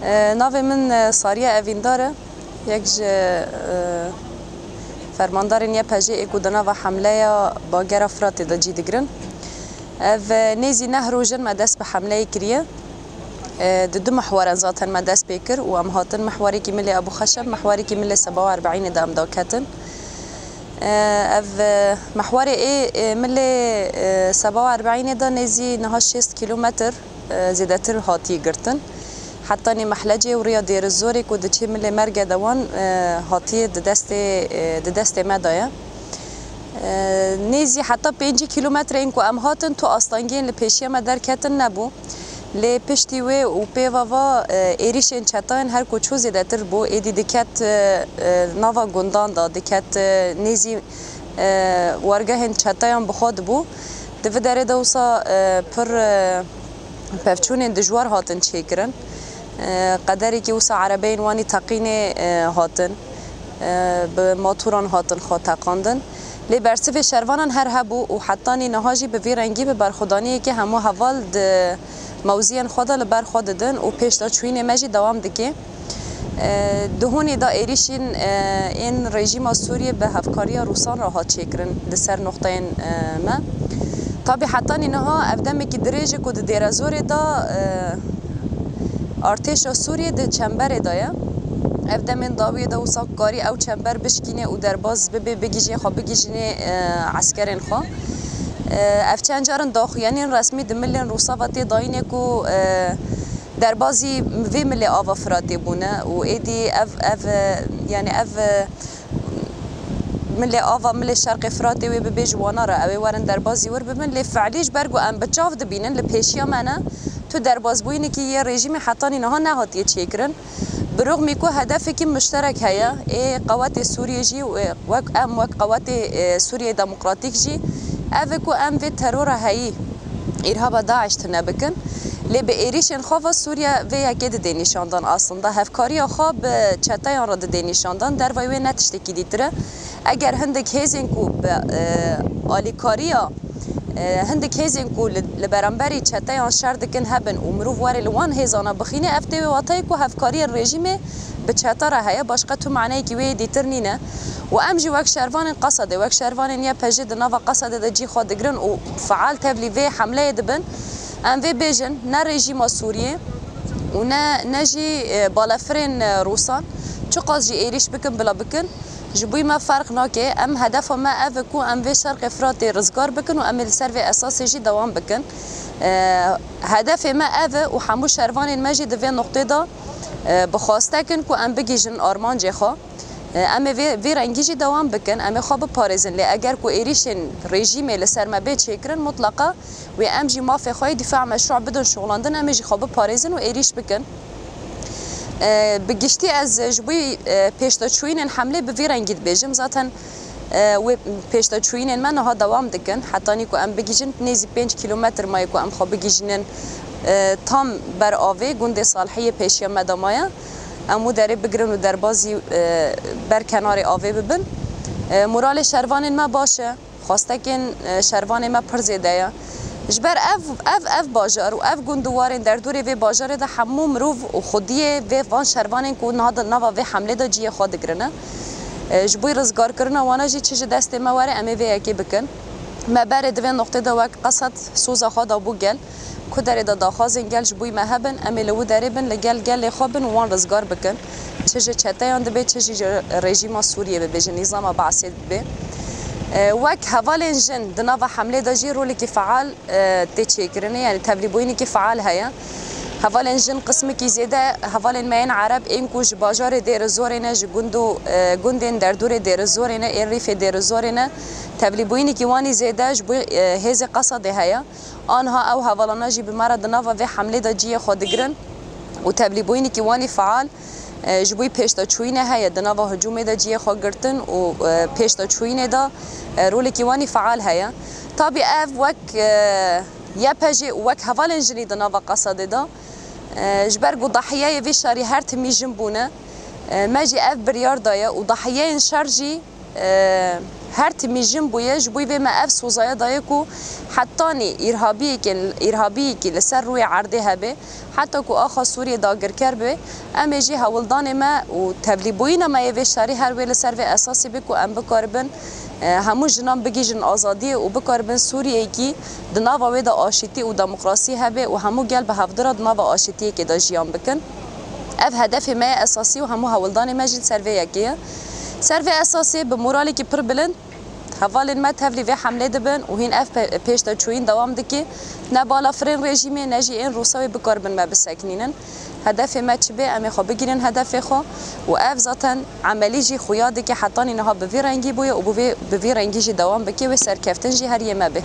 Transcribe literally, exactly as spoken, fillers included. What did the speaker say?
E, navê min, e, Sariye Evîndar e. Yek ji, e, fermandarên Y P J ê ku di nava hemleya bagera Firatê de cî digirin. Ev, e, nêzî neh roj in me dest bi hemleyê kiriye. E, di du mihweren zaten me dest pê kir û em hatin mihwerekî milê Ebû Xeşeb, mihwerekî milê Seba û Erbeînê de em daketin. E, ev, e, mihwerê ê, e, milê, e, Seba û Erbeînê de nêzî niha şêst kîlometr, e, zêdetir hatiye girtin. Hetanî Mehlecê û riya Dêrizorê ku diçê milê Merge de wan, e, hatiye di destê, e, di destê me de ye. E, nêzî heta pêncî kîlometreyên ku em hatin, tu astengiyên li pêşiya me derketin nebû. Lê piştî wê û pê va va, e, êrîşên çetayan her ku çû zêdetir bû, êdî diket, e, e, nava gundan de, diket, e, nêzî, e, wargehên çetayan bi xwe dibû. Di vî derê de wisa, e, pir, e, pevçûnên dijwar hatin çêkirin. E, qederekî wisa erebeyên wanî teqînê, e, hatin, e, bi matûran hatin xwe teqandin. Lê bersivê şervanan her hebû û hetanî niha jî bi vî rengî bi berxwedaniyekê hemû heval di mewziyên xwe de li ber xwe didin û pêşdaçûyînê me jî dewam dike. E, di hûnê de êrîşên, e, ên rejîma Sûriyê bi hevkariya Rûsan re hat çêkirin li ser noqteyên, e, me. Tabî hetanî niha ev demekî dirêj e ku di Dêrezorê de, e, artêşa Sûriyê di çemberê de ye. Ev demên dawiyê de wisa karî ew çember bişkîne û derbas bibe, bigihîje xwe, bigihîjîne, e, eskerên xwe. E, ev çend carin daxuyaniyên resmî di milên Rûsa ve tê dayînê ku, e, derbazî vê milê ava Firatê bûne û êdî ev, ev, e, yanî ev, e, milê ava, milê şerqê Firatê wê bibe ji wana re, ew ê werin derbazî wir bibin. Lê fe'lî ji ber ku em bi çav dibînin, li pêşiya me ne, tu derbazbûyînekî yê rejîmê hetanî niha nehatiye çêkirin. Bi rixmî ku hedefekî muşterek heye, ê qewetê Sûriyê jî û ê wek em, wek qewetê, e, Sûriyê Demokratîk jî, ev e ku em vê terora heyî, îrhaba DAIŞ tune bikin. Lê bi êrîşên xwe ve Sûriye vê yekê didê nîşandan aslında. Hevkariya xwe bi çeteyan re didê nîşandan. Dervayî wê ne tiştekî dîtir e. Eger hindik hêzên ku bi, e, alîkariya, e, hindik hêzên ku li, li beramberî çeteyan şer dikin hebin û mirov were li wan hêzana bixîne, ev tê wê watayê ku hevkariyên rejîmê bi çete re heye, başqa tu maneyekî wê yê dîtir nîne. Û em jî wek şervanên Qesedê, wek şervanên Y P J di nava Qesedê de cî xwe digirin û feal tevlî vê hemleyê dibin. Em vê bêjin, ne rejîma Sûriyê û ne, ne jî, e, balefirên, e, Rûsan, çiqas jî êrîş bikin, bila bikin, ji bo me ferq nake. Em, hedefa me ev e ku em vê şerqê Firatê rizgar bikin û em ê li ser vê esasê jî dewam bikin. E, hedefê me ev e û hemû şervanên me jî di vê noqtê de, e, bi xwestek in ku em bigihîjin armancê xwe. E, em ê vê, vê rengî jî dewam bikin, em ê xwe biparêzin. Lê eger ku êrîşên rejîmê li ser me bê çêkirin, mutleqa wê em jî mafê xwe yê dîfa meşrû bidin şixulandin, em ê jî xwe biparêzin û êrîş bikin. E, bi giştî ez ji bo, e, pêşdaçûyînên hemlê bi vî rengî dibêjim. Zaten, e, wê pêşdaçûyînên me niha dewam dikin. Hetanî ku em bigihîjin nêzî pênc kîlometr maye ku em xwe bigihîjînin, e, tam ber avê gundê Salihiyê pêşiya me de maye. Em wî derê bigirin û derbazî, e, ber kenarê avê bibin. E, moralê şervanên me baş e. Xwestekên, e, şervanê me pir zêde ye. Ji ber ev, ev, ev bajar û ev gund û warên derdorê vê bajarê de hemû mirov û xwediyê vê van şervanên ku niha di nava vê hemlê de cihê xwe digirin e. E, ji bo rizgarkirina wana jî çi ji destê me were em ê vê yekê bikin. Me berê di vê noqtê de wek Qesed soza xwe dabû gel. Ku derê de daxwazên gel ji bo me hebin, em ê li wî derê bin, li gel gelê xwe bin û wan rizgar bikin. Çi ji çeteyan dibe, çi jî ji rejîma Sûriyê bibe, ji nîzama Be'sê dibe. E, wek hevalên jin di nava hemlê de jî rolekî feal, e, tê çêkirinê, yanî tevlîbûyînekî feal heye. Hevalên jin qismekî zêde hevalên me yên Ereb ên ku ji bajarê Dêrizorê ne, ji gund û, e, gundên derdorê Dêrizorê ne, ên rîfê Dêrizorê ne. Tevlîbûyînekî wanî zêde ji bo, e, hêzê Qesedê heye. Anha ew hevalana jî bi me re di nava vê hemlê de cihê xwe digirin û tevlîbûyînekî wanî feal, e, ji bo pêşdaçûyînê heye, di nava hicûmê de cihê xwe girtin û, e, pêşdaçûyînê de, e, rolekî wanî feal heye. Tabî ev wek, e, Y P J û wek hevalên jinî di nava Qesedê de, e, ji ber ku dahiyeyê vê şerî her timî jin bûne, e, me jî ev biryar daye û dahiyeyên şer jî e, Her timî jin bûye, ji bo vê me ev sozaya daye ku hetanî îrhabiyekên, îrhabiyekî li ser rûyê erdê hebe, heta ku axa Sûriyê dagirker be, em ê jî hewldanê me û tevlîbûyîna me yê vê şerî her wê li ser vê esasî be ku em bikaribin, e, hemû jinan bigihîjin azadiyê û bikaribin Sûriyeyekî di nava wê de aşîtî û demokrasî hebe û hemû gel bi hevdira di nava aşîtiyekê de jiyan bikin. Ev hedefê me ye esasî û hemû hewldanê me jî li ser vê yekê ye. Ser vê esasê bi moralekî pir bilind hevalên me tevlî vê hemlê dibin û hîn ev pe-, pêşdeçûyîn dewam dike. Ne balafirên rejîmê ne jî ên Rûsa wê bikaribin me bisekinînin. Hedefê me çi bê, em ê xwe bigihînin hedefê xwe û ev zaten emelî jî xuya dike, hetanî niha bi vî rengî bûye û bi vê, bi vî rengî jî dewam bike, wê serkeftin jî her yê me be.